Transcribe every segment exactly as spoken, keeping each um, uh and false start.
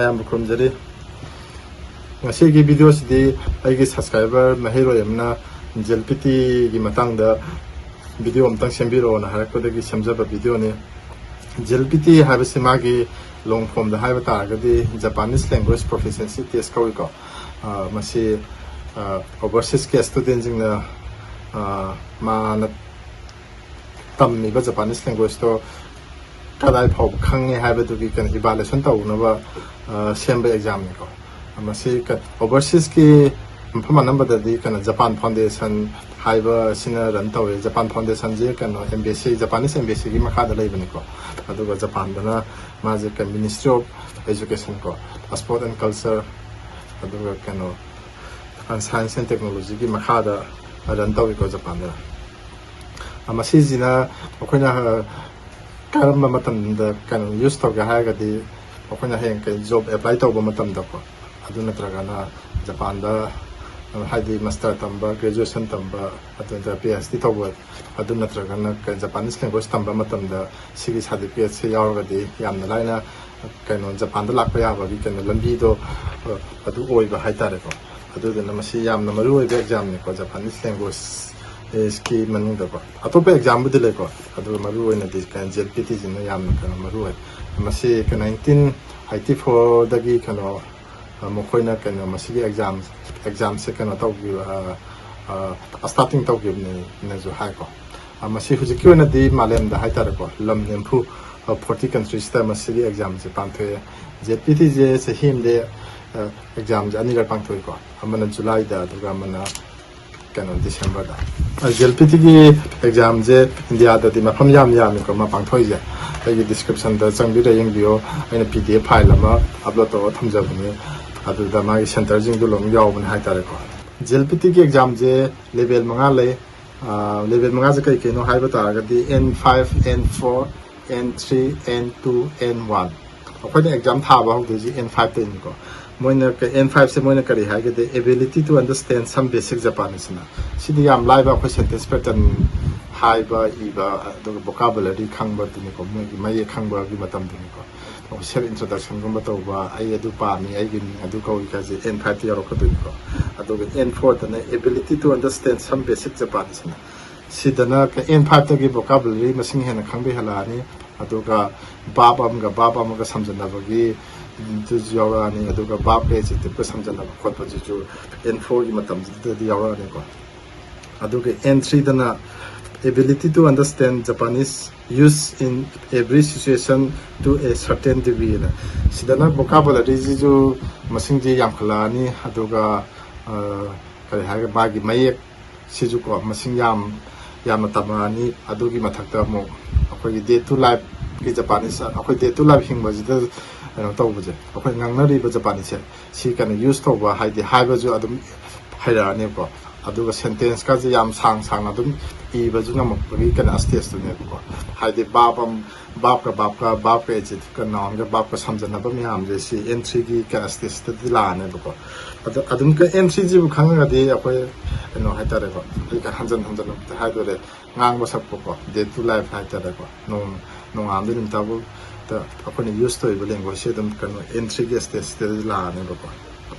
ꯑꯌꯥꯝꯕ ꯈꯨꯔꯨꯝꯖꯔꯤ꯫ ꯉꯁꯤꯒꯤ ꯚꯤꯗꯤꯑꯣꯁꯤꯗꯤ ꯑꯩꯒꯤ ꯁꯕꯁꯀ꯭ꯔꯥꯏꯕꯔ ꯃꯍꯩꯔꯣꯏ ꯑꯃꯅ ꯖꯦꯜ ꯄꯤ ꯇꯤꯒꯤ ꯃꯇꯥꯡꯗ ꯚꯤꯗꯤꯑꯣ ꯑꯃꯇꯪ ꯁꯦꯝꯕꯤꯔꯛꯑꯣꯅ ꯍꯥꯏꯔꯛꯄꯗꯒꯤ ꯁꯦꯝꯖꯕ ꯚꯤꯗꯤꯑꯣꯅꯤ꯫ ꯖꯦꯜ ꯄꯤ ꯇꯤ ꯍꯥꯏꯕꯁꯤ ꯃꯥꯒꯤ ꯂꯣꯡ ꯐꯣꯝꯗ ꯍꯥꯏꯕ ꯇꯥꯔꯒꯗꯤ Japanese Language Proficiency Test ꯀꯧꯏꯀꯣ꯫ ꯑ, ꯃꯁꯤ, ꯑ, overseasꯀꯤ studentꯁꯤꯡꯅ, ꯑ, ꯃꯥꯅ ꯇꯝꯃꯤꯕ Japanese languageꯇꯣ ꯀꯗꯥꯏ ꯐꯥꯎꯕ ꯈꯪꯉꯦ ꯍꯥꯏꯕꯗꯨꯒꯤ ꯀꯩꯅꯣ evaluation ꯇꯧꯅꯕ, ꯑ, ꯁꯦꯝꯕ examꯅꯤꯀꯣ꯫ ꯃꯁꯤ ꯀ-, overseasꯀꯤ ꯃꯐꯝ ꯑꯅꯝꯕꯗꯗꯤ ꯀꯩꯅꯣ Japan Foundation ꯍꯥꯏꯕ ꯑꯁꯤꯅ run ꯇꯧꯋꯦ꯫ Japan Foundationꯁꯦ ꯀꯩꯅꯣ embassy, Japanese embassyꯒꯤ ꯃꯈꯥꯗ ꯂꯩꯕꯅꯤꯀꯣ꯫ ꯑꯗꯨꯒ ꯖꯄꯥꯟꯗꯅ ꯃꯥꯁꯦ ꯀꯩ-, Ministry of Education ꯀꯣ, Sport and Culture, ꯑꯗꯨꯒ ꯀꯩꯅꯣ, Science and Technologyꯒꯤ ꯃꯈꯥꯗ run ꯇꯧꯋꯤꯀꯣ ꯖꯄꯥꯟꯗꯅ꯫ ꯑ, ꯃꯁꯤꯁꯤꯅ ꯑꯩꯈꯣꯏꯅ, ꯑ, ꯀꯔꯝꯕ ꯃꯇꯝꯗ ꯀꯩꯅꯣ use ꯇꯧꯒꯦ ꯍꯥꯏꯔꯒꯗꯤ, ꯑꯩꯈꯣꯏꯅ ꯍꯌꯦꯡ ꯀꯩ job apply ꯇꯧꯕ ꯃꯇꯝꯗꯀꯣ, ꯑꯗꯨ ꯅꯠꯇ꯭ꯔꯒꯅ ꯖꯄꯥꯟꯗ, ꯑ, ꯍꯥꯏꯗꯤ master ꯇꯝꯕ, graduation ꯇꯝꯕ, ꯑꯗꯨꯗ P H D ꯇꯧꯕ, ꯑꯗꯨ ꯅꯠꯇ꯭ꯔꯒꯅ ꯀꯩ Japanese language ꯇꯝꯕ ꯃꯇꯝꯗ ꯁꯤꯒꯤ certificateꯁꯦ ꯌꯥꯎꯔꯒꯗꯤ ꯌꯥꯝꯅ ꯂꯥꯏꯅ ꯀꯩꯅꯣ ꯖꯄꯥꯟꯗ ꯂꯥꯛꯄ ꯌꯥꯕꯒꯤ ꯀꯩꯅꯣ ꯂꯝꯕꯤꯗꯣ, ꯑ, ꯑꯗꯨ ꯑꯣꯏꯕ ꯍꯥꯏꯇꯥꯔꯦꯀꯣ꯫ ꯑꯗꯨꯗꯨꯅ ꯃꯁꯤ ꯌꯥꯝꯅ ꯃꯔꯨꯑꯣꯏꯕ examꯅꯤꯀꯣ Japanese languageꯀꯤ ꯃꯅꯨꯡꯗꯀꯣ꯫ ꯑꯇꯣꯞꯄ examꯕꯨꯗꯤ ꯂꯩꯀꯣ, ꯑꯗꯨꯒ ꯃꯔꯨ ꯑꯣꯏꯅꯗꯤ ꯀꯩꯅꯣ ꯖꯦꯜ ꯄꯤ ꯇꯤꯁꯤꯅ ꯌꯥꯝꯅ ꯀꯩꯅꯣ ꯃꯔꯨ ꯑꯣꯏ꯫ ꯃꯁꯤ ꯀꯩꯅꯣ nineteen eighty fourꯗꯒꯤ ꯀꯩꯅꯣ, ꯑ, ꯃꯈꯣꯏꯅ ꯀꯩꯅꯣ ꯃꯁꯤꯒꯤ exam, examꯁꯦ ꯀꯩꯅꯣ ꯇꯧꯈꯤꯕ, ꯑ, ꯑ, starting ꯇꯧꯈꯤꯕꯅꯦꯅꯁꯨ ꯍꯥꯏꯀꯣ꯫ ꯑ, ꯃꯁꯤ ꯍꯧꯖꯤꯛꯀꯤ ꯑꯣꯏꯅꯗꯤ ꯃꯥꯂꯦꯝꯗ ꯍꯥꯏꯇꯥꯔꯦꯀꯣ, ꯂꯝ ꯅꯤꯐꯨ, ꯑ, forty countriesꯇ ꯃꯁꯤꯒꯤ examꯁꯦ ꯄꯥꯡꯊꯣꯛꯑꯦ꯫ ꯖꯦꯜ ꯄꯤ ꯇꯤꯁꯦ ꯆꯍꯤ ꯑꯃꯗ, ꯑ, examꯁꯦ ꯑꯅꯤꯔꯛ ꯄꯥꯡꯊꯣꯛꯏꯀꯣ, ꯑꯃꯅ Julyꯗ ꯑꯗꯨꯒ ꯑꯃꯅ ꯀꯩꯅꯣ Decemberꯗ꯫ ꯑ, ꯖꯦꯜ ꯄꯤ ꯇꯤꯒꯤ examꯁꯦ ꯏꯟꯗꯤꯌꯥꯗꯗꯤ ꯃꯐꯝ ꯌꯥꯝ ꯌꯥꯝꯃꯤꯀꯣ ꯃꯥ ꯄꯥꯡꯊꯣꯛꯏꯁꯦ꯫ ꯑꯩꯒꯤ descriptionꯗ ꯆꯪꯕꯤꯔ ꯌꯦꯡꯕꯤꯌꯣ, ꯑꯩꯅ P D F file ꯑꯃ upload ꯇꯧꯔꯒ ꯊꯝꯖꯕꯅꯤ, ꯑꯗꯨꯗ ꯃꯥꯒꯤ centreꯁꯤꯡꯗꯨ ꯂꯣꯏꯅ ꯌꯥꯎꯕꯅꯦ ꯍꯥꯏꯇꯥꯔꯦꯀꯣ꯫ ꯖꯦꯜ ꯄꯤ ꯇꯤꯒꯤ examꯁꯦ level ꯃꯉꯥ ꯂꯩ꯫ ꯑ, level ꯃꯉꯥꯁꯦ ꯀꯩ ꯀꯩꯅꯣ ꯍꯥꯏꯕ ꯇꯥꯔꯒꯗꯤ N five, N four, N three, N two, N one꯫ ꯑꯩꯈꯣꯏꯅ exam ꯊꯥꯕ ꯍꯧꯗꯣꯏꯁꯦ N fiveꯇꯩꯅꯤꯀꯣ꯫ ꯃꯣꯏꯅ ꯀ-, N fiveꯁꯦ ꯃꯣꯏꯅ ꯀꯔꯤ ꯍꯥꯏꯒꯦꯗꯤ, ability to understand some basic Japaneseꯅ꯫ ꯁꯤꯗꯤ ꯌꯥꯝ ꯂꯥꯏꯕ, ꯑꯩꯈꯣꯏ sentence pattern ꯍꯥꯏꯕ, ꯏꯕ, ꯑꯗꯨꯒ vocabulary ꯈꯪꯕꯗꯨꯅꯤꯀꯣ, ꯃꯣꯏꯒꯤ ꯃꯌꯦꯛ ꯈꯪꯕꯒꯤ ꯃꯇꯝꯗꯨꯅꯤꯀꯣ꯫ ꯑꯣꯐꯤꯁꯤꯌꯦꯜ ꯏꯟꯇ꯭ꯔꯣꯗꯛꯁꯟꯒꯨꯝꯕ ꯇꯧꯕ, "ꯑꯩ ꯑꯗꯨ ꯄꯥꯝꯃꯤ, ꯑꯩꯒꯤ ꯃꯤꯡ ꯑꯗꯨ ꯀꯧꯏ" ꯀꯥꯏꯁꯦ ꯑꯦꯟ ꯐꯥꯏꯚꯇ ꯌꯥꯎꯔꯛꯀꯗꯣꯏꯅꯤꯀꯣ꯫ ꯑꯗꯨꯒ and ꯐꯣꯔꯗꯅ "Ability to understand some basic Japanese" ꯍꯥꯏꯅ꯫ ꯁꯤꯗꯅ ꯑꯦꯟ ꯐꯥꯏꯚꯇꯒꯤ vocabulary ꯃꯁꯤꯡ ꯍꯦꯟꯅ ꯈꯪꯕ ꯍꯦꯜꯂꯛꯑꯅꯤ꯫ ꯑꯗꯨꯒ verb ꯑꯃꯒ verb ꯑꯃꯒ ꯁꯝꯖꯟꯅꯕꯒꯤ ꯑꯗꯨꯁꯨ ꯌꯥꯎꯔꯛꯑꯅꯤ꯫ ꯑꯗꯨꯒ verb adjectiveꯀ ꯁꯝꯖꯟꯅꯕ ꯈꯣꯠꯄꯁꯤꯁꯨ ꯑꯦꯟ ꯐꯣꯔꯒꯤ ꯃꯇꯝꯁꯤꯗꯗꯤ ꯌꯥꯎꯔꯛꯑꯅꯤꯀꯣ꯫ ꯑꯗꯨꯒ and ꯊ꯭ꯔꯤꯗꯅ "Ability to understand Japanese use in every situation to a certain degree" ꯍꯥꯏꯅ꯫ ꯁꯤꯗꯅ vocabularyꯁꯤꯁꯨ ꯃꯁꯤꯡꯁꯦ ꯌꯥꯝꯈꯠꯂꯛꯑꯅꯤ꯫ ꯑꯗꯨꯒ ꯑ, ꯀꯔꯤ ꯍꯥꯏꯔꯒ ꯃꯥꯒꯤ ꯃꯌꯦꯛ ꯁꯤꯁꯨꯀꯣ ꯃꯁꯤꯡ ꯌꯥꯝ ꯌꯥꯝꯅ ꯇꯝꯃꯛꯑꯅꯤ꯫ ꯑꯗꯨꯒꯤ ꯃꯊꯛꯇ ꯑꯃꯨꯛ ꯑꯩꯈꯣꯏꯒꯤ day to lifeꯀꯤ Japanese, ꯑꯩꯈꯣꯏ day to life ꯍꯤꯡꯕꯁꯤꯗ ꯀꯩꯅꯣ ꯇꯧꯕꯁꯦ, ꯑꯩꯈꯣꯏ ꯉꯥꯡꯅꯔꯤꯕ Japaneseꯁꯦ ꯁꯤ ꯀꯩꯅꯣ use ꯇꯧꯕ, ꯍꯥꯏꯗꯤ ꯍꯥꯏꯕꯁꯨ ꯑꯗꯨꯝ ꯍꯩꯔꯛꯑꯅꯦꯕꯀꯣ꯫ ꯑꯗꯨꯒ sentenceꯀꯁꯦ ꯌꯥꯝ ꯁꯥꯡ ꯁꯥꯡꯅ ꯑꯗꯨꯝ ꯏꯕꯁꯨ ꯉꯝꯃꯛꯄꯒꯤ ꯀꯩꯅꯣ stageꯇꯨꯅꯦꯕꯀꯣ꯫ ꯍꯥꯏꯗꯤ verb ꯑꯃ, verbꯀ verbꯀ, verbꯀ adjectiveꯀ nounꯒ verbꯀ ꯁꯝꯖꯟꯅꯕ ꯃꯌꯥꯝꯁꯦ ꯁꯤ ꯑꯦꯟ ꯊ꯭ꯔꯤꯒꯤ ꯀꯩꯅꯣ stageꯇꯗꯤ ꯂꯥꯛꯑꯅꯦꯕꯀꯣ꯫ ꯑꯗꯣ ꯑꯗꯨꯝ ꯑꯦꯟ ꯊ꯭ꯔꯤꯁꯤꯕꯨ ꯈꯪꯉꯒꯗꯤ ꯑꯩꯈꯣꯏ ꯀꯩꯅꯣ ꯍꯥꯏꯇꯥꯔꯦꯀꯣ, ꯑꯩ ꯍꯟꯖꯟ ꯍꯟꯖꯟꯅ ꯑꯃꯨꯛꯇ ꯍꯥꯏꯗꯣꯔꯦ, ꯉꯥꯡꯕ ꯁꯛꯄꯀꯣ, day to life ꯍꯥꯏꯇꯥꯔꯦꯀꯣ, ꯅꯣꯡ ꯅꯣꯡꯉꯥꯟꯕꯗꯩ ꯅꯨꯃꯤꯠ ꯇꯥꯕꯨꯛꯇ ꯑꯩꯈꯣꯏꯅ use ꯇꯧꯔꯤꯕ languageꯁꯦ ꯑꯗꯨꯝ ꯀꯩꯅꯣ ꯑꯦꯟ ꯊ꯭ꯔꯤꯒꯤ stageꯇꯗꯤ ꯂꯥꯛꯑꯅꯦꯕꯀꯣ꯫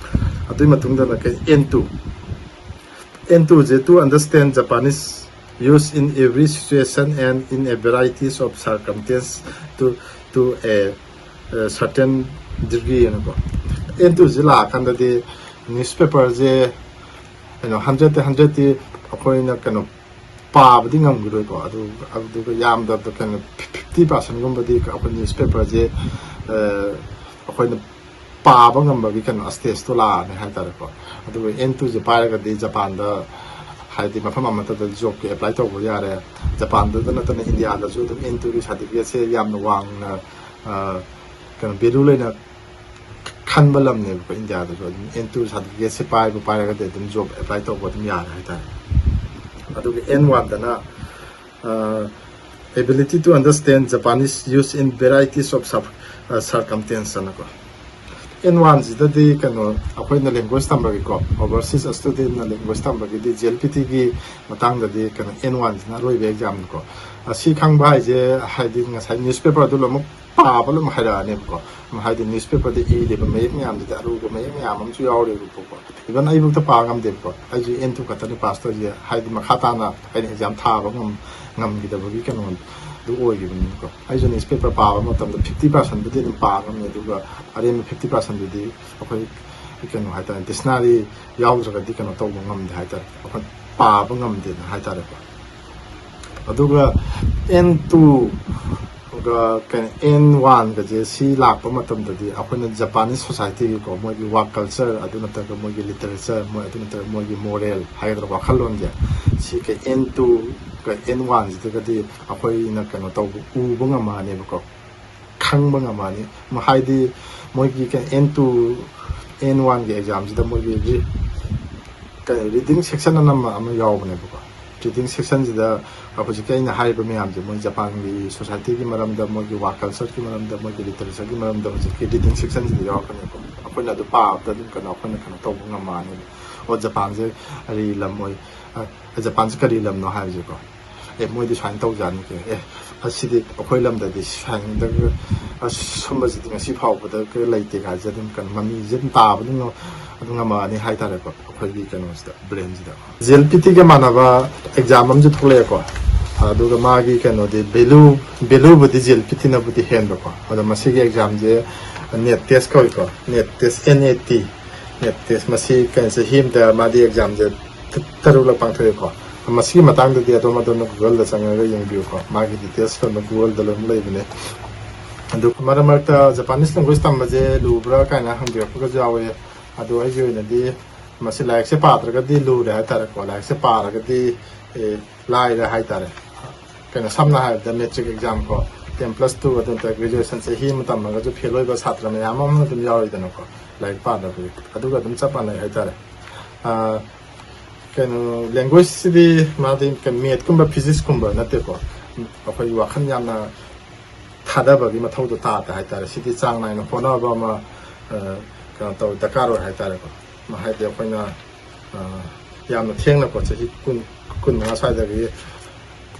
ꯑꯗꯨꯒꯤ ꯃꯇꯨꯡꯗꯅ ꯀꯩ, ꯑꯦꯟ ꯇꯨ꯫ ꯑꯦꯟ ꯇꯨꯁꯦ "To understand Japanese use in every situation and in a varieties of circumstance to to a certain degree" ꯍꯥꯏꯅꯀꯣ꯫ ꯑꯦꯟ ꯇꯨꯁꯦ ꯂꯥꯛꯑꯀꯥꯟꯗꯗꯤ newspaperꯁꯦ ꯀꯩꯅꯣ hundredꯇ hundredꯇꯤ ꯑꯩꯈꯣꯏꯅ ꯀꯩꯅꯣ ꯄꯥꯕꯗꯤ ꯉꯝꯈꯤꯔꯣꯏꯀꯣ꯫ ꯑꯗꯨ ꯑꯗꯨꯒ ꯌꯥꯝꯗꯕꯗ ꯀꯩꯅꯣ fifty percentꯒꯨꯝꯕꯗꯤ ꯑꯩꯈꯣꯏ newspaperꯁꯦ ꯑꯩꯈꯣꯏꯅ ꯄꯥꯕ ꯉꯝꯕꯒꯤ ꯀꯩꯅꯣ stageꯇꯣ ꯂꯥꯛꯑꯅꯤ ꯍꯥꯏꯇꯥꯔꯦꯀꯣ꯫ ꯑꯗꯨꯒ ꯑꯦꯟ ꯇꯨꯁꯦ ꯄꯥꯏꯔꯒꯗꯤ ꯖꯄꯥꯟꯗ, ꯍꯥꯏꯗꯤ ꯃꯐꯝ ꯑꯃꯠꯇꯗ jobꯀꯤ apply ꯇꯧꯕ ꯌꯥꯔꯦ꯫ ꯖꯄꯥꯟꯗꯨꯗ ꯅꯠꯇꯅ ꯏꯟꯗꯤꯌꯥꯗꯁꯨ ꯑꯗꯨꯝ ꯑꯦꯟ ꯇꯨꯒꯤ certificateꯁꯦ ꯌꯥꯝꯅ ꯋꯥꯡꯅ ꯑ, ꯀꯩꯅꯣ value ꯂꯩꯅ ꯈꯟꯕ ꯂꯝꯅꯦꯕꯀꯣ꯫ ꯏꯟꯗꯤꯌꯥꯗꯁꯨ ꯑꯗꯨꯝ ꯑꯦꯟ ꯇꯨ certificateꯁꯦ ꯄꯥꯏꯕ ꯄꯥꯏꯔꯒꯗꯤ ꯑꯗꯨꯝ job apply ꯇꯧꯕ ꯑꯗꯨꯝ ꯌꯥꯔꯦ ꯍꯥꯏꯇꯥꯔꯦ꯫ ꯑꯗꯨꯒ and ꯋꯥꯟꯗꯅ "Ability to understand Japanese use in varieties of circumstance" ꯍꯥꯏꯅꯀꯣ꯫ ꯑꯦꯟ ꯋꯥꯟꯁꯤꯗꯗꯤ ꯀꯩꯅꯣ ꯑꯩꯈꯣꯏꯅ language ꯇꯝꯕꯒꯤꯀꯣ, overseas studentꯅ language ꯇꯝꯕꯒꯤꯗꯤ ꯖꯤ ꯑꯦꯜ ꯄꯤ ꯇꯤꯒꯤ ꯃꯇꯥꯡꯗꯗꯤ ꯀꯩꯅꯣ ꯑꯦꯟ ꯋꯥꯟꯁꯤꯅ ꯑꯔꯣꯏꯕ examꯅꯤꯀꯣ꯫ ꯑꯁꯤ ꯈꯪꯕ ꯍꯥꯏꯁꯦ ꯍꯥꯏꯗꯤ ꯉꯁꯥꯏ newspaperꯗꯨ ꯂꯣꯏꯅꯃꯛ ꯄꯥꯕ ꯂꯣꯏꯅ ꯍꯩꯔꯛꯑꯅꯦꯕꯀꯣ꯫ ꯍꯥꯏꯗꯤ ꯅ꯭ꯌꯨꯁꯄꯦꯄꯔꯗ ꯏꯔꯤꯕ ꯃꯌꯦꯛ ꯃꯌꯥꯝꯗꯨꯗꯤ ꯑꯔꯨꯕ ꯃꯌꯦꯛ ꯃꯌꯥꯝ ꯑꯃꯁꯨ ꯌꯥꯎꯔꯤꯕꯀꯣ꯫ ꯏꯚꯟ ꯑꯩꯕꯨꯛꯇ ꯄꯥ ꯉꯝꯗꯦꯕꯀꯣ꯫ ꯑꯩꯁꯨ ꯑꯦꯟ ꯇꯨ ꯈꯛꯇꯅꯤ ꯄꯥꯁ ꯇꯧꯔꯤꯁꯦ꯫ ꯍꯥꯏꯗꯤ ꯃꯈꯥ ꯇꯥꯅ ꯑꯩꯅ ꯑꯦꯛꯖꯥꯝ ꯊꯥꯕ ꯉꯝ ꯉꯝꯈꯤꯗꯕꯒꯤ ꯀꯩꯅꯣꯗꯨ ꯑꯣꯏꯈꯤꯕꯅꯤꯅꯀꯣ꯫ ꯑꯩꯁꯨ ꯅ꯭ꯌꯨꯁꯄꯦꯄꯔ ꯄꯥꯕ ꯃꯇꯝꯗ ꯐꯤꯐꯇꯤ ꯄꯥꯔꯁꯦꯟꯕꯨꯗꯤ ꯑꯗꯨꯝ ꯄꯥ ꯉꯝꯃꯦ, ꯑꯗꯨꯒ ꯑꯔꯦꯝꯕ ꯐꯤꯐꯇꯤ ꯄꯥꯔꯁꯦꯟꯗꯨꯗꯤ ꯑꯩꯈꯣꯏ ꯀꯩꯅꯣ ꯍꯥꯏꯇꯥꯔꯦ, ꯗꯤꯛꯁꯅꯥꯔꯤ ꯌꯥꯎꯗ꯭ꯔꯒꯗꯤ ꯀꯩꯅꯣ ꯇꯧꯕ ꯉꯝꯗꯦ ꯍꯥꯏꯇꯥꯔꯦ, ꯑꯩꯈꯣꯏ ꯄꯥꯕ ꯉꯝꯗꯦꯅ ꯍꯥꯏꯇꯥꯔꯦꯀꯣ꯫ ꯑꯗꯨꯒ ꯑꯦꯟ ꯇꯨꯒ ꯀꯩꯅꯣ ꯑꯦꯟ ꯋꯥꯟꯒꯁꯦ ꯁꯤ ꯂꯥꯛꯄ ꯃꯇꯝꯗꯗꯤ ꯑꯩꯈꯣꯏꯅ ꯖꯄꯥꯅꯤꯁ ꯁꯣꯁꯥꯏꯇꯤꯒꯤꯀꯣ, ꯃꯣꯏꯒꯤ ꯋꯥꯔꯛ ꯀꯜꯆꯔ, ꯑꯗꯨ ꯅꯠꯇ꯭ꯔꯒ ꯃꯣꯏꯒꯤ ꯂꯤꯇꯔꯦꯆꯔ, ꯃꯣꯏ ꯑꯗꯨ ꯅꯠꯇ꯭ꯔꯒ ꯃꯣꯏꯒꯤ ꯃꯣꯔꯦꯜ ꯍꯥꯏꯒꯗ꯭ꯔꯥ, ꯋꯥꯈꯜꯂꯣꯟꯁꯦ, ꯁꯤ ꯀꯩ ꯑꯦꯟ ꯇꯨꯒ ꯑꯦꯟ ꯋꯥꯟꯁꯤꯗꯒꯗꯤ ꯑꯩꯈꯣꯏꯅ ꯀꯩꯅꯣ ꯇꯧꯕ, ꯎꯕ ꯉꯝꯃꯛꯑꯅꯦꯕꯀꯣ, ꯈꯪꯕ ꯉꯝꯃꯛꯑꯅꯤ꯫ ꯃ-, ꯍꯥꯏꯗꯤ ꯃꯣꯏꯒꯤ ꯀꯩ ꯑꯦꯟ ꯇꯨ, ꯑꯦꯟ ꯋꯥꯟꯒꯤ ꯑꯦꯛꯖꯥꯝꯁꯤꯗ ꯃꯣꯏꯒꯤ ꯔꯤ-, ꯀꯩ, ꯔꯤꯗꯤꯡ ꯁꯦꯛꯁꯟ ꯑꯅ ꯑꯃ, ꯑꯃ ꯌꯥꯎꯕꯅꯦꯕꯀꯣ꯫ ꯔꯤꯗꯤꯡ ꯁꯦꯛꯁꯟꯁꯤꯗ ꯍꯧꯖꯤꯛꯀꯤ ꯑꯩꯅ ꯍꯥꯏꯔꯤꯕ ꯃꯌꯥꯝꯁꯦ, ꯃꯣꯏ ꯖꯄꯥꯟꯒꯤ ꯁꯣꯁꯥꯏꯇꯤꯒꯤ ꯃꯔꯝꯗ, ꯃꯣꯏꯒꯤ ꯋꯥꯔꯛ ꯀꯜꯆꯔꯒꯤ ꯃꯔꯝꯗ, ꯃꯣꯏꯒꯤ ꯂꯤꯇꯔꯦꯆꯔꯒꯤ ꯃꯔꯝꯗ ꯍꯧꯖꯤꯛꯀꯤ ꯔꯤꯗꯤꯡ ꯁꯦꯛꯁꯟꯁꯤꯗ ꯌꯥꯎꯔꯛꯀꯅꯦꯕꯀꯣ꯫ ꯑꯩꯈꯣꯏꯅ ꯑꯗꯨ ꯄꯥꯕꯗ ꯑꯗꯨꯝ ꯀꯩꯅꯣ, ꯑꯩꯈꯣꯏꯅ ꯀꯩꯅꯣ ꯇꯧꯕ ꯉꯝꯃꯛꯑꯅꯦꯕ꯫ ꯑꯣ, ꯖꯄꯥꯟꯁꯦ ꯀꯔꯤ ꯂꯝ ꯑꯣꯏ, ꯑ, ꯖꯄꯥꯟꯁꯦ ꯀꯔꯤ ꯂꯝꯅꯣ ꯍꯥꯏꯕꯁꯦꯀꯣ꯫ ꯑꯦ, ꯃꯣꯏꯗꯤ ꯁꯨꯃꯥꯏꯅ ꯇꯧꯖꯥꯠꯅꯤ ꯀꯩꯅꯣ꯫ ꯑꯦ, ꯑꯁꯤꯗꯤ ꯑꯩꯈꯣꯏ ꯂꯝꯗꯗꯤ ꯁꯨꯃꯥꯏꯅ, ꯑꯁ, ꯁꯨꯝꯕꯁꯤꯗꯤ ꯉꯁꯤ ꯐꯥꯎꯕꯗ ꯂꯩꯇꯦ ꯀꯥꯏꯁꯦ ꯑꯗꯨꯝ ꯀꯩꯅꯣ, ꯃꯃꯤꯁꯦ ꯑꯗꯨꯝ ꯇꯥꯕ ꯑꯗꯨꯝ ꯉꯝ-, ꯑꯗꯨꯝ ꯉꯝꯃꯛꯑꯅꯤ ꯍꯥꯏꯇꯥꯔꯦꯀꯣ, ꯑꯩꯈꯣꯏꯒꯤ ꯀꯩꯅꯣꯁꯤꯗ, ꯕ꯭ꯔꯦꯟꯁꯤꯗ꯫ ꯖꯤ ꯑꯦꯜ ꯄꯤ ꯇꯤꯒ ꯃꯥꯟꯅꯕ ꯑꯦꯛꯖꯥꯝ ꯑꯃꯁꯨ ꯊꯣꯛꯂꯛꯑꯦꯀꯣ꯫ ꯑꯗꯨꯒ ꯃꯥꯒꯤ ꯀꯩꯅꯣꯗꯤ ꯚꯦꯂꯨ, ꯚꯦꯂꯨꯕꯨꯗꯤ ꯖꯤ ꯑꯦꯜ ꯄꯤ ꯇꯤꯅꯕꯨꯗꯤ ꯍꯦꯟꯕꯀꯣ꯫ ꯑꯗꯣ ꯃꯁꯤꯒꯤ ꯑꯦꯛꯖꯥꯝꯁꯦ ꯅꯦꯠ ꯇꯦꯁ ꯀꯧꯏꯀꯣ, NAT test, N A T, NAT test. ꯃꯁꯤ ꯀꯩꯅꯣ, ꯆꯍꯤ ꯑꯃꯗ ꯃꯥꯗꯤ ꯑꯦꯛꯖꯥꯝꯁꯦ ꯇ-, ꯇꯔꯨꯛꯂꯛ ꯄꯥꯡꯊꯣꯛꯑꯦꯀꯣ꯫ ꯃꯁꯤꯒꯤ ꯃꯇꯥꯡꯗꯗꯤ ꯑꯗꯣꯝ ꯑꯗꯣꯝꯅ ꯒꯨꯒꯜꯗ ꯆꯪꯉꯒ ꯌꯦꯡꯕꯤꯌꯨꯀꯣ, ꯃꯥꯒꯤ ꯗꯤꯇꯦꯜꯁ ꯂꯣꯏꯅꯃꯛ ꯒꯨꯒꯜꯗ ꯂꯣꯏꯅ ꯂꯩꯕꯅꯦ꯫ ꯑꯗꯨ ꯃꯔꯛ ꯃꯔꯛꯇ ꯖꯄꯥꯅꯤꯁ ꯂꯦꯡꯒ꯭ꯋꯦꯖ ꯇꯝꯕꯁꯦ ꯂꯨꯕ꯭ꯔꯥ ꯀꯥꯏꯅ ꯍꯪꯕꯤꯔꯛꯄꯒꯁꯨ ꯌꯥꯎꯋꯦ꯫ ꯑꯗꯣ ꯑꯩꯒꯤ ꯑꯣꯏꯅꯗꯤ ꯃꯁꯤ ꯂꯥꯏꯔꯤꯛꯁꯦ ꯄꯥꯗ꯭ꯔꯒꯗꯤ ꯂꯨꯔꯦ ꯍꯥꯏꯇꯥꯔꯦꯀꯣ, ꯂꯥꯏꯔꯤꯛꯁꯦ ꯄꯥꯔꯒꯗꯤ, ꯑꯦ, ꯂꯥꯏꯔꯦ ꯍꯥꯏꯇꯥꯔꯦ꯫ ꯀꯩꯅꯣ, ꯁꯝꯅ ꯍꯥꯏꯔꯕꯗ ꯃꯦꯇ꯭ꯔꯤꯛ ꯑꯦꯛꯖꯥꯝ ꯀꯣ, ꯇꯦꯟ ꯄ꯭ꯂꯁ ꯇꯨ, ꯑꯗꯨ ꯅꯠꯇ꯭ꯔꯒ ꯒ꯭ꯔꯦꯖꯨꯑꯦꯁꯟ ꯆꯍꯤ ꯑꯃ ꯇꯝꯃꯒꯁꯨ ꯐꯦꯜ ꯑꯣꯏꯕ ꯁꯥꯇ꯭ꯔ ꯃꯌꯥꯝ ꯑꯃ ꯑꯗꯨꯝ ꯌꯥꯎꯔꯤꯗꯅꯀꯣ, ꯂꯥꯏꯔꯤꯛ ꯄꯥꯗꯕꯒꯤ꯫ ꯑꯗꯨꯒ ꯑꯗꯨꯝ ꯆꯞ ꯃꯥꯟꯅꯩ ꯍꯥꯏꯇꯥꯔꯦ꯫ ꯑꯥ, ꯀꯩꯅꯣ, ꯂꯦꯡꯒ꯭ꯋꯦꯖꯁꯤꯗꯤ ꯃꯥꯗꯤ ꯃꯦꯠꯀꯨꯝꯕ ꯐꯤꯖꯤꯛꯁꯀꯨꯝꯕ ꯅꯠꯇꯦꯀꯣ꯫ ꯑꯩꯈꯣꯏꯒꯤ ꯋꯥꯈꯜ ꯌꯥꯝꯅ ꯊꯥꯗꯕꯒꯤ ꯃꯊꯧꯗꯣ ꯇꯥꯗꯦ ꯍꯥꯏꯇꯥꯔꯦ꯫ ꯁꯤꯗꯤ ꯆꯥꯡ ꯅꯥꯏꯅ ꯍꯣꯠꯅꯕ ꯑꯃ, ꯑ, ꯀꯩꯅꯣ ꯇꯧ, ꯗꯔꯀꯥꯔ ꯑꯣꯏ ꯍꯥꯏꯇꯥꯔꯦꯀꯣ꯫ ꯃ-, ꯍꯥꯏꯗꯤ ꯑꯩꯈꯣꯏꯅ, ꯑ, ꯌꯥꯝꯅ ꯊꯦꯡꯅꯀꯣ, ꯆꯍꯤ ꯀꯨꯟ, ꯀꯨꯟꯃꯉꯥ ꯁ꯭ꯋꯥꯏꯗꯒꯤ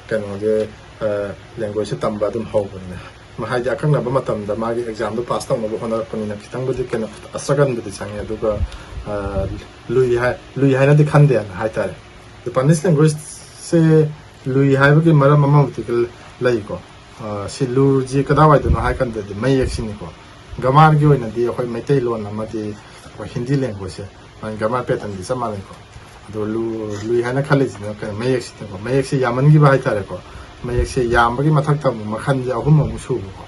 ꯀꯩꯅꯣꯁꯦ, ꯑ, ꯂꯦꯡꯒ꯭ꯋꯦꯖꯁꯦ ꯇꯝꯕ ꯑꯗꯨꯝ ꯍꯧꯕꯅꯤꯅ꯫ ꯍꯥꯏꯗꯤ ꯑꯀꯛꯅꯕ ꯃꯇꯝꯗ ꯃꯥꯒꯤ ꯑꯦꯛꯖꯥꯝꯗꯣ ꯄꯥꯁ ꯇꯧꯅꯕ ꯍꯣꯠꯅꯔꯛꯄꯅꯤꯅ ꯈꯤꯇꯪꯕꯨꯗꯤ ꯀꯩꯅꯣ, struggle ꯕꯨꯗꯤ ꯆꯪꯉꯦ꯫ ꯑꯗꯨꯒ ꯑ, ꯂꯨꯏ ꯍꯥꯏ ꯂꯨꯏ ꯍꯥꯏꯅꯗꯤ ꯈꯟꯗꯦ ꯍꯥꯏꯇꯥꯔꯦ꯫ ꯖꯄꯥꯅꯤꯁ ꯂꯦꯡꯒ꯭ꯋꯦꯖꯁꯦ ꯂꯨꯏ ꯍꯥꯏꯕꯒꯤ ꯃꯔꯝ ꯑꯃꯕꯨꯗꯤ ꯂꯩꯀꯣ꯫ ꯑ, ꯁꯤ ꯂꯨꯁꯤ ꯀꯗꯥꯏꯋꯥꯏꯗꯅꯣ ꯍꯥꯏ ꯀꯥꯟꯗꯗꯤ ꯃꯌꯦꯛꯁꯤꯅꯤꯀꯣ꯫ ꯒ꯭ꯔꯥꯃꯥꯔꯒꯤ ꯑꯣꯏꯅꯗꯤ ꯑꯩꯈꯣꯏ ꯃꯩꯇꯩꯂꯣꯟ ꯑꯃꯗꯤ ꯑꯩꯈꯣꯏ ꯍꯤꯟꯗꯤ ꯂꯦꯡꯒ꯭ꯋꯦꯖꯁꯦ ꯃꯥꯒꯤ ꯒ꯭ꯔꯥꯃꯥꯔ ꯄꯦꯇꯔꯟꯗꯤ ꯆꯞ ꯃꯥꯟꯅꯩꯀꯣ꯫ ꯑꯗꯣ ꯂꯨ ꯂꯨꯏ ꯍꯥꯏꯅ ꯈꯜꯂꯤꯁꯤꯅ ꯀꯩꯅꯣ, ꯃꯌꯦꯛꯁꯤꯅꯀꯣ꯫ ꯃꯌꯦꯛꯁꯦ ꯌꯥꯝꯃꯟꯈꯤꯕ ꯍꯥꯏꯇꯥꯔꯦꯀꯣ꯫ ꯃꯌꯦꯛꯁꯦ ꯌꯥꯝꯕꯒꯤ ꯃꯊꯛꯇ ꯑꯃꯨꯛ ꯃꯈꯜꯁꯦ ꯑꯍꯨꯝ ꯑꯃꯨꯛ ꯁꯨꯕꯀꯣ꯫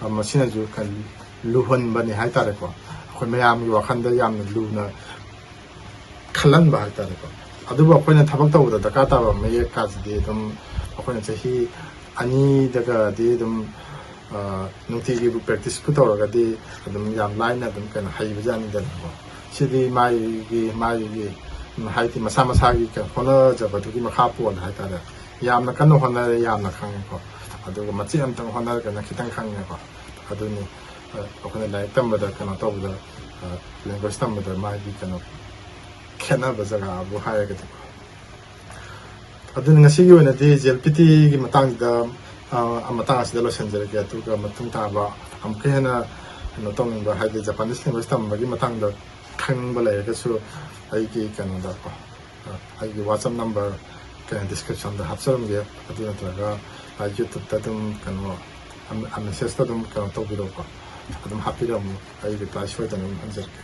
ꯑ, ꯃꯁꯤꯅꯁꯨ ꯀꯩꯅꯣ, ꯂꯨꯍꯟꯕꯅꯤ ꯍꯥꯏꯇꯥꯔꯦꯀꯣ꯫ ꯑꯩꯈꯣꯏ ꯃꯌꯥꯝꯒꯤ ꯋꯥꯈꯜꯗ ꯌꯥꯝꯅ ꯂꯨꯅ ꯈꯜꯍꯟꯕ ꯍꯥꯏꯇꯥꯔꯦꯀꯣ꯫ ꯑꯗꯨꯕꯨ ꯑꯩꯈꯣꯏꯅ ꯊꯕꯛ ꯇꯧꯕꯗ ꯗꯔꯀꯥꯔ ꯇꯥꯕ ꯃꯌꯦꯛ ꯀꯥꯁꯤꯗꯤ ꯑꯗꯨꯝ ꯑꯩꯈꯣꯏꯅ ꯆꯍꯤ ꯑꯅꯤꯗꯒꯗꯤ ꯑꯗꯨꯝ, ꯑ, ꯅꯨꯡꯇꯤꯒꯤꯕꯨ ꯄ꯭ꯔꯦꯛꯇꯤꯁꯄꯨ ꯇꯧꯔꯒꯗꯤ ꯑꯗꯨꯝ ꯌꯥꯝ ꯂꯥꯏꯅ ꯑꯗꯨꯝ ꯀꯩꯅꯣ ꯍꯩꯕꯖꯥꯠꯅꯤꯗꯅꯀꯣ꯫ ꯁꯤꯗꯤ ꯃꯥꯒꯤ ꯃꯥꯒꯤ ꯍꯥꯏꯗꯤ ꯃꯁꯥ ꯃꯁꯥꯒꯤ ꯀꯩꯅꯣ ꯍꯣꯠꯅꯖꯕꯗꯨꯒꯤ ꯃꯈꯥ ꯄꯣꯜꯂꯦ ꯍꯥꯏꯇꯥꯔꯦ꯫ ꯌꯥꯝꯅ ꯀꯟꯅ ꯍꯣꯠꯅꯔꯦ, ꯌꯥꯝꯅ ꯈꯪꯉꯦꯀꯣ꯫ ꯑꯗꯨꯒ ꯃꯆꯦꯠ ꯑꯃꯇꯪ ꯍꯣꯠꯅꯔꯒꯅ ꯈꯤꯇꯪ ꯈꯪꯉꯦꯀꯣ꯫ ꯑꯗꯨꯅꯤ, ꯑ, ꯑꯩꯈꯣꯏꯅ ꯂꯥꯏꯔꯤꯛ ꯇꯝꯕꯗ ꯀꯩꯅꯣ ꯇꯧꯕꯗ, ꯑ, ꯂꯦꯡꯒ꯭ꯋꯦꯖ ꯇꯝꯕꯗ ꯃꯥꯒꯤ ꯀꯩꯅꯣ ꯈꯦꯠꯅꯕ ꯖꯒꯥꯕꯨ ꯍꯥꯏꯔꯒꯗꯤꯀꯣ꯫ ꯑꯗꯨꯅ ꯉꯁꯤꯒꯤ ꯑꯣꯏꯅꯗꯤ ꯖꯤ ꯑꯦꯜ ꯄꯤ ꯇꯤꯒꯤ ꯃꯇꯥꯡꯁꯤꯗ, ꯑ, ꯃꯇꯥꯡ ꯑꯁꯤꯗ ꯂꯣꯏꯁꯤꯟꯖꯔꯒꯦ꯫ ꯑꯗꯨꯒ ꯃꯇꯨꯡ ꯇꯥꯕ ꯑꯃꯨꯛꯀ ꯍꯦꯟꯅ ꯀꯩꯅꯣ ꯇꯧꯅꯤꯡꯕ, ꯍꯥꯏꯗꯤ ꯖꯄꯥꯅꯤꯁ ꯂꯦꯡꯒ꯭ꯋꯦꯖ ꯇꯝꯕꯒꯤ ꯃꯇꯥꯡꯗ ꯈꯪꯅꯤꯡꯕ ꯂꯩꯔꯒꯁꯨ ꯑꯩꯒꯤ ꯀꯩꯅꯣꯗꯀꯣ, ꯑ, ꯑꯩꯒꯤ WhatsApp ꯅꯝꯕꯔ ꯀꯩꯅꯣ ꯗꯤꯁꯀ꯭ꯔꯤꯞꯁꯟꯗ ꯍꯥꯞꯆꯔꯝꯒꯦ꯫ ꯑꯗꯨ ꯅꯠꯇ꯭ꯔꯒ, ꯑ, YouTube ꯑꯗꯨꯝ ꯀꯩꯅꯣ ꯃꯦꯁꯦꯖꯇ ꯑꯗꯨꯝ ꯀꯩꯅꯣ ꯇꯧꯕꯤꯔꯛꯎꯀꯣ, ꯑꯗꯨꯝ ꯍꯥꯞꯄꯤꯔꯝꯃꯨ, ꯑꯩ ꯔꯤꯄ꯭ꯂꯥꯏ ꯁꯣꯏꯗꯅ ꯑꯗꯨꯝ ꯍꯟꯖꯔꯛꯀꯦ꯫